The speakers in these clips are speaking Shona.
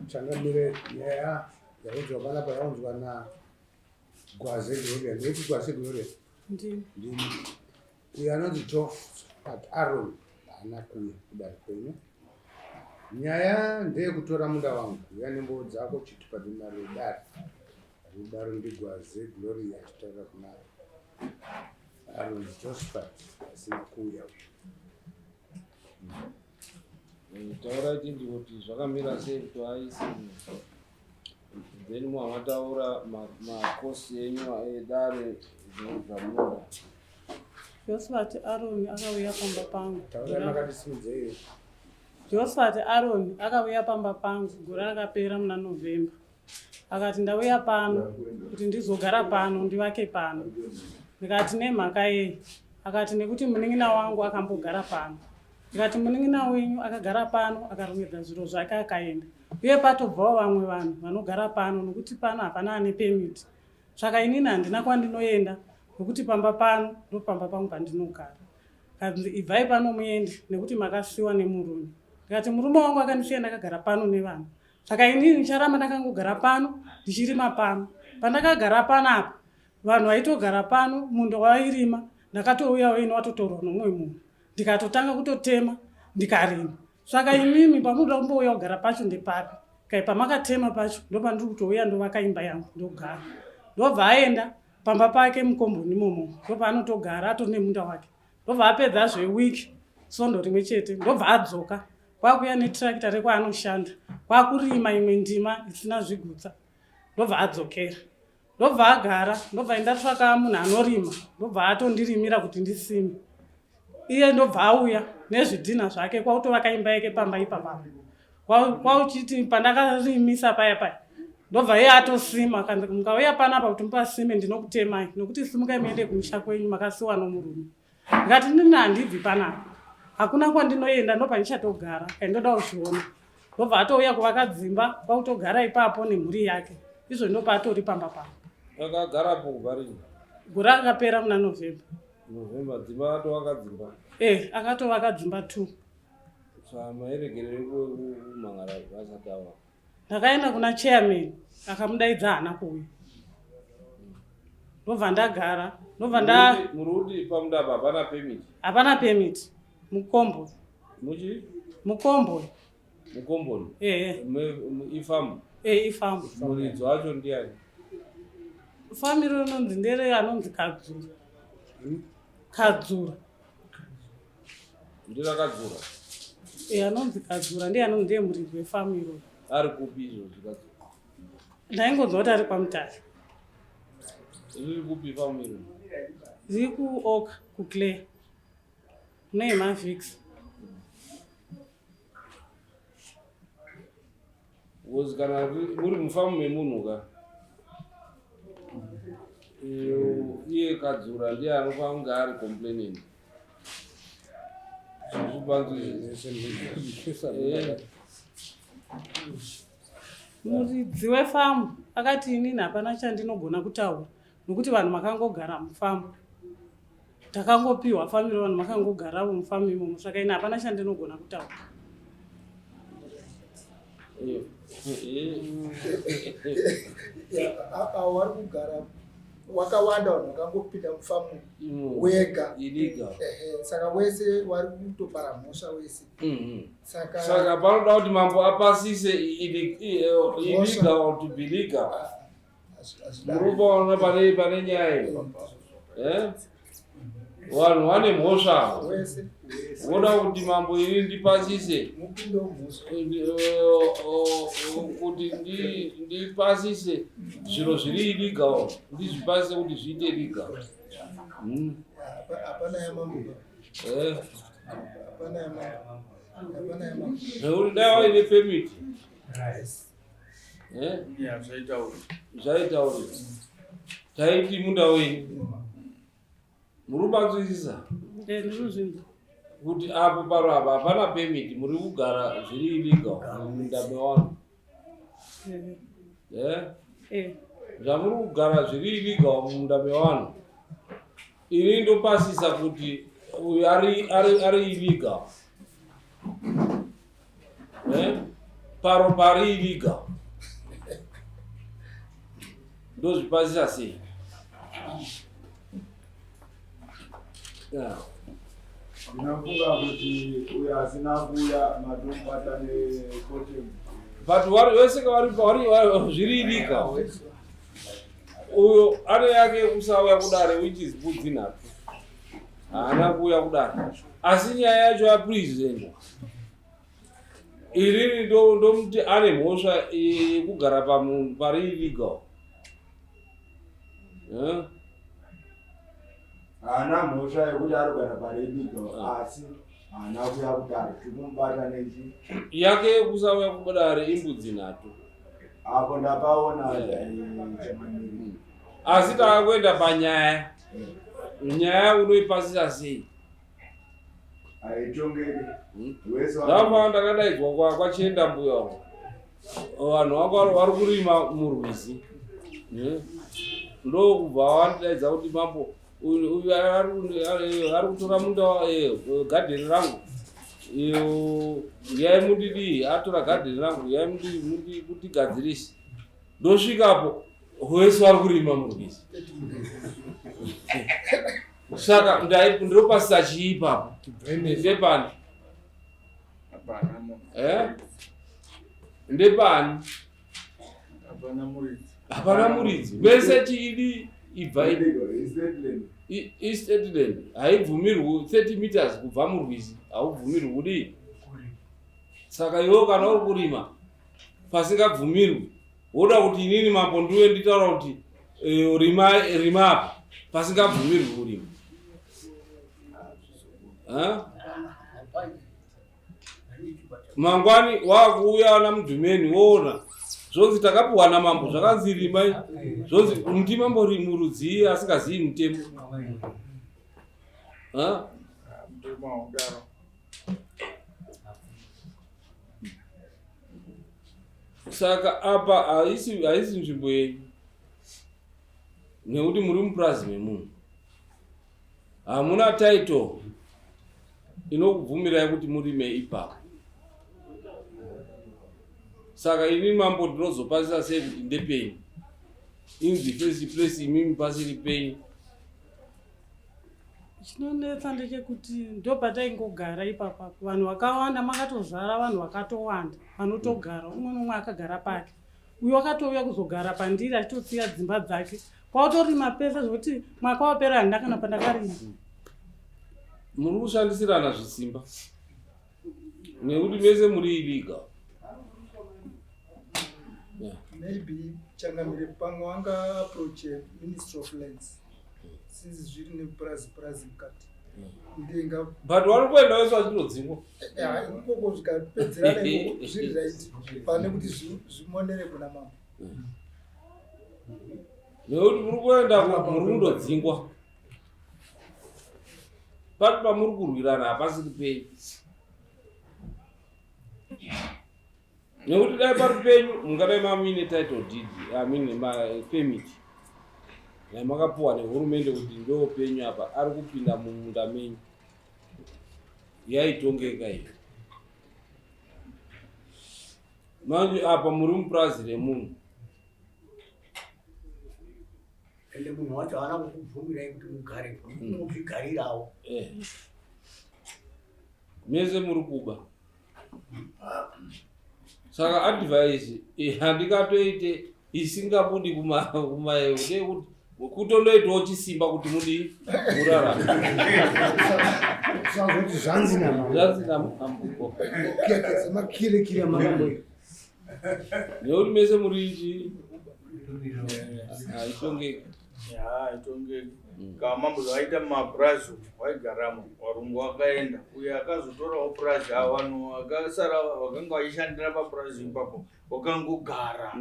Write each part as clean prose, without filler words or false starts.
Changamire, nyaya yaunzwa panapa yaunzwa naGwaze Gloria. Ndikuti Gwaze Gloria? Ndini. Ndini. Uyo anonzi Josephat Aaron haana kuuya kudare kwenyu. Nyaya ndeyekutora munda wangu. Uya nembowo dzako chitupa dendaro redare. Rudaro ndiGwaze Gloria achitaura kuna Aaron Josephat asina kuuya uyu. Taurai tinzwe kuti zvakamira sei kuti aise then muhamataura makosi enyu edare zvamunoda. Josephat Aroni akauya pamba pangu. Taurai makatisimudzei. Josephat Aroni akauya pamba pangu gore rakapera muna November. Akati ndauya pano kuti ndizogara pano ndivake pano. Ndikati nemhaka yei? Akati nekuti munin'ina wangu akambogara pano. Ndikati munin'ina wenyu akagara pano akarongedza zviro zvake akaenda. Uye patobvawo vamwe vanhu vanogara pano nokuti pano hapana ane pemiti. Saka inini handina kwandinoenda nokuti pamba pano ndopamba pangu pandinogara. Kanzi ibvai pano muende nekuti makasiwa nemurume. Ndikati murume wangu akandisiya ndakagara pano nevana. Saka inini ndicharamba ndakangogara pano ndichirima pano. Pandakagara panapa vanhu vaitogara pano munda wairima ndakatouyawo ini watotorwa nomumwe munhu ndikatotanga kutotema ndikarima. Saka imimi pamunoda kumbouya kugara pacho ndepapi? Kai pamakatema pacho ndopandiri kutouya ndovaka imba yangu ndogara. Ndobva aenda pamba pake mukomboni imomo ndopaanotogara atori nemunda wake. Ndobva apedza zvewiki svondo rimwe chete ndobva adzoka kwakuya netractor rekwaanoshanda kwakurima imwe ndima isina zvigutsa ndobva adzokera ndobva agara ndobva indatsvaka munhu anorima ndobva atondirimira kuti ndisime iye ndobva auya nezvidhinha zvake kwakutovaka imba yake pamba ipapapa kwauchiti pandakarimisa paya paya ndobva iye atosima kanzi mukauya panapa kuti mupasime ndinokutemai nokuti simukai muende kumusha kwenyu makasiwa nomurume Ndikati ndini handibvi panapa. Hakuna kwandinoenda ndopandichatogara and ndoda kuzviona. Ndobva atouya kuvaka dzimba kwakutogara ipapo nemhuri yake. Izvo ndopaatori pamba pano. Akagarapo kubva rini? Gore akapera muna November. November dzimba atovaka dzimba. Eh, akatovaka dzimba 2. Saka mairegerere kumhangara vasati ava. Ndakaenda kuna chairman akamudaidza haana kuuya. Ndobva ndagara, ndobva nda Muri kuti pamunda apa hapana permit. Hapana permit. Mukombo. Muchi? Mukombo. Mukomboni. Eh. Ifamu. Eh, ifamu. Muridzi wacho ndiani? Famu iro rinonzi ndere anonzi Kadzura. Kadzura. Ndirakadzura. Eh, anonzi Kadzura ndiye anonzi ndiye muridzi wefamu iroro. Ari kupi izvozvi Kadzura? Ndaingonzwa kuti ari kwaMutare. Riri kupi famu iro? Riri kuOka kuClare. Kune Mavics. Because kana muri mufamu memunhu ka iye Kadzura ndiye anofanira kunge ari complaining. Muridzi wefamu akati inini hapana chandinogona kutaura nokuti vanhu makangogara mufamu takangopiwa family vanhu makangogaravo mufamu imomo saka ini hapana chandinogona kutaura. Avo vari kugara wakawanda vanhu vakangopinda mufamu wega saka wese wari kutopara mhosva wese saka saka panoda kuti mambo apasise illegal to be legal. Muri kuona pane pane nyaya iyi eh? Vanhu vane mhosva voda kuti mambo ini ndipasise kuti ndipasise zviro zviri illegal ndizvipasise kuti zviite legal. Hapana yamambo. Eh. Nekuti dai waine permit. Eh? Zvaitaurika. Taiti munda wenyu. Muri kubanzwisisa? Eh, ndinozvinzwa. Kuti apo paro apa hapana permit muri kugara zviri illegal mumunda mevanhu. Eh? Eh. Zvamuri kugara zviri illegal mumunda mevanhu. Ini ndopasisa kuti uyu ari ari ari illegal. Eh? Paro pari illegal. Ndozvipasisa sei? Ndinofunga kuti uyo asina kuuya matomubata nekotem. But vese vari zviri illegal. Uyo ane yake yekusauya kudare which is mbudzi nhatu. Haana kuuya kudare. Asi nyaya yacho yapresentwa. Irini ndomuti ane mhosva yekugara pamunhu pari illegal. Eh? Haana mhosva yekuti arikugara pari illegal ah. asi haana kuya kudare tikumubata nechi yake yekusauya kudare imbudzi nhatu. Apo ndapaona eh. Eh, asi takakuenda panyaya. Nyaya unoipasisa sei? haitongeki hmm? ndafana ndakadaidzwa kwachienda mbuya uko vanhu vanga vari kurima murwizi hmm? ndokubva vandidaidza kuti mambo uyu ari kutora munda eh, gadheni rangu yai mundidii atora gadheni rangu yai mundigadzirise ndosvikapo wese vari kurima murwizi saka ndinopasisa chii ipapo ndepani eh? ndepani hapana muridzi vese chiidi ibva eastland haibvumirwi 30 meters kubva murwizi haubvumirwi kudii saka iwe kana uri kurima pasingabvumirwi woda kuti inini mambo ndiuye nditaura kuti eh, rima rima apa pasingabvumirwi kurima mangwani wakuuya ana mudhumeni woona zvonzi takapiwa namambo zvakanzi rimai zvonzi muti mambo murudzii asingazivi mutemo saka apa haisi haisi nzvimbo yenyu nekuti muri mupurazi memunhu hamuna title inokubvumirai kuti murime ipapo saka ini mambo ndinozopasisa sei kuti ndepenyu in the first place imimi pasiri penyu Chinonetsa ndechekuti ndopataingogara ipapa vanhu vakawanda makatozara vanhu vakatowanda vanotogara umwe nomwe akagara pake uyo wakatouya kuzogara pandiri achitosiya dzimba dzake kwakutorima pese zvekuti mwaka wapera handina kana pandakarima muri kushandisirana zvisimba nekuti mese muri illegal yeah. Maybe changamire pamwe wanga approach ministry of lands since zviri nepurazi purazi mukati ndinga but vari kuenda vese vachitodzingwa eh, eh, ikoko zvikapedzerana ikoko zviri right pane kuti zvimonere kuna mambo nekuti muri kuenda muri kundodzingwa pati pamuri kurwirana hapasiri penyu nekuti dai pari penyu mungadai mamuine title deed I mean, ma, permit yamakapuwa nehurumende kuti ndo penyu apa ari kupinda mumunda menyu yaitongeka iyo manje apa muri mupurazi remunhu ende munhu wacho haana kukubvumirai kuti mugarepo muzvigarirawo eh. mese muri kuba saka advice eh, handingatoite isingabudi kumaewo ndeyekuti kutondoitawo chisimba kuti mudii murarame Zvazoti zvanzi namambo. zvanzi namambo Keke mambo. Nekuti mese muri ichi haitongeki. Ya, haitongeki. Kana mambo zvaita mumapurazi umu waigaramo varungu vakaenda uyo akazotorawo purazi ava vanhu vakasara vakanga vachishandira papurazi ipapo wakangogara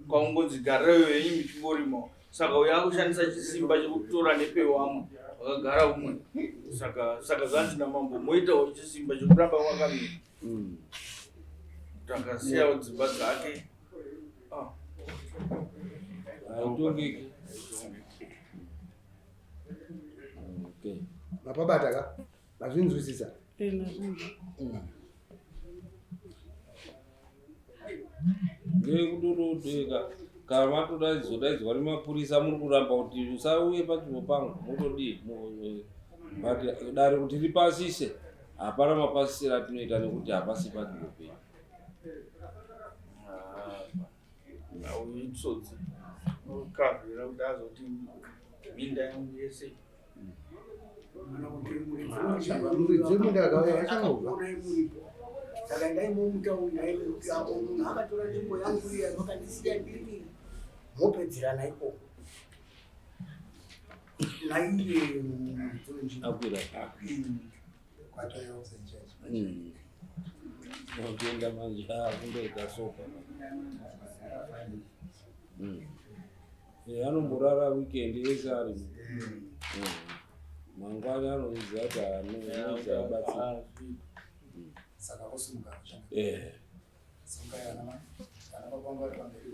kwaungonzi garireyo henyu muchingorimo saka uyo akushandisa chisimba chekutora nepewamwe wakagara umwe saka saka zvanzi namambo moitawo chisimba chekuramba wakamira takasiyawo dzimba dzake ah. Haitongeki. Okay. Mapabata ka? Mazvinzwisisa? Eh, ndazvinzwa. Ndeyekutotodeka kana matodaidzwa nemapurisa muri kuramba kuti usauye panzvimbo pangu motodii. But dare kuti ripasise hapana mapasisiro atinoita nekuti hapasi panzvimbo penyu. Auyu itsotsi ukavhira kuti azoti minda yangu yese. Muridzi wemunda akauya vachangobva. Saka endai momutaurira imi kuti apo munhu akatora nzvimbo yangu iya vakandisiya ndiri mopedzerana ikoko naiye muridzi wenzvimbo. Akwira. Kuenda manje kundoita sofa. Anomborara weekend yese ari mangwani anoziva kuti anoibatsira. Saka vosimuka. Eh. Simukai ana mai, ana baba vangu vari pamberi.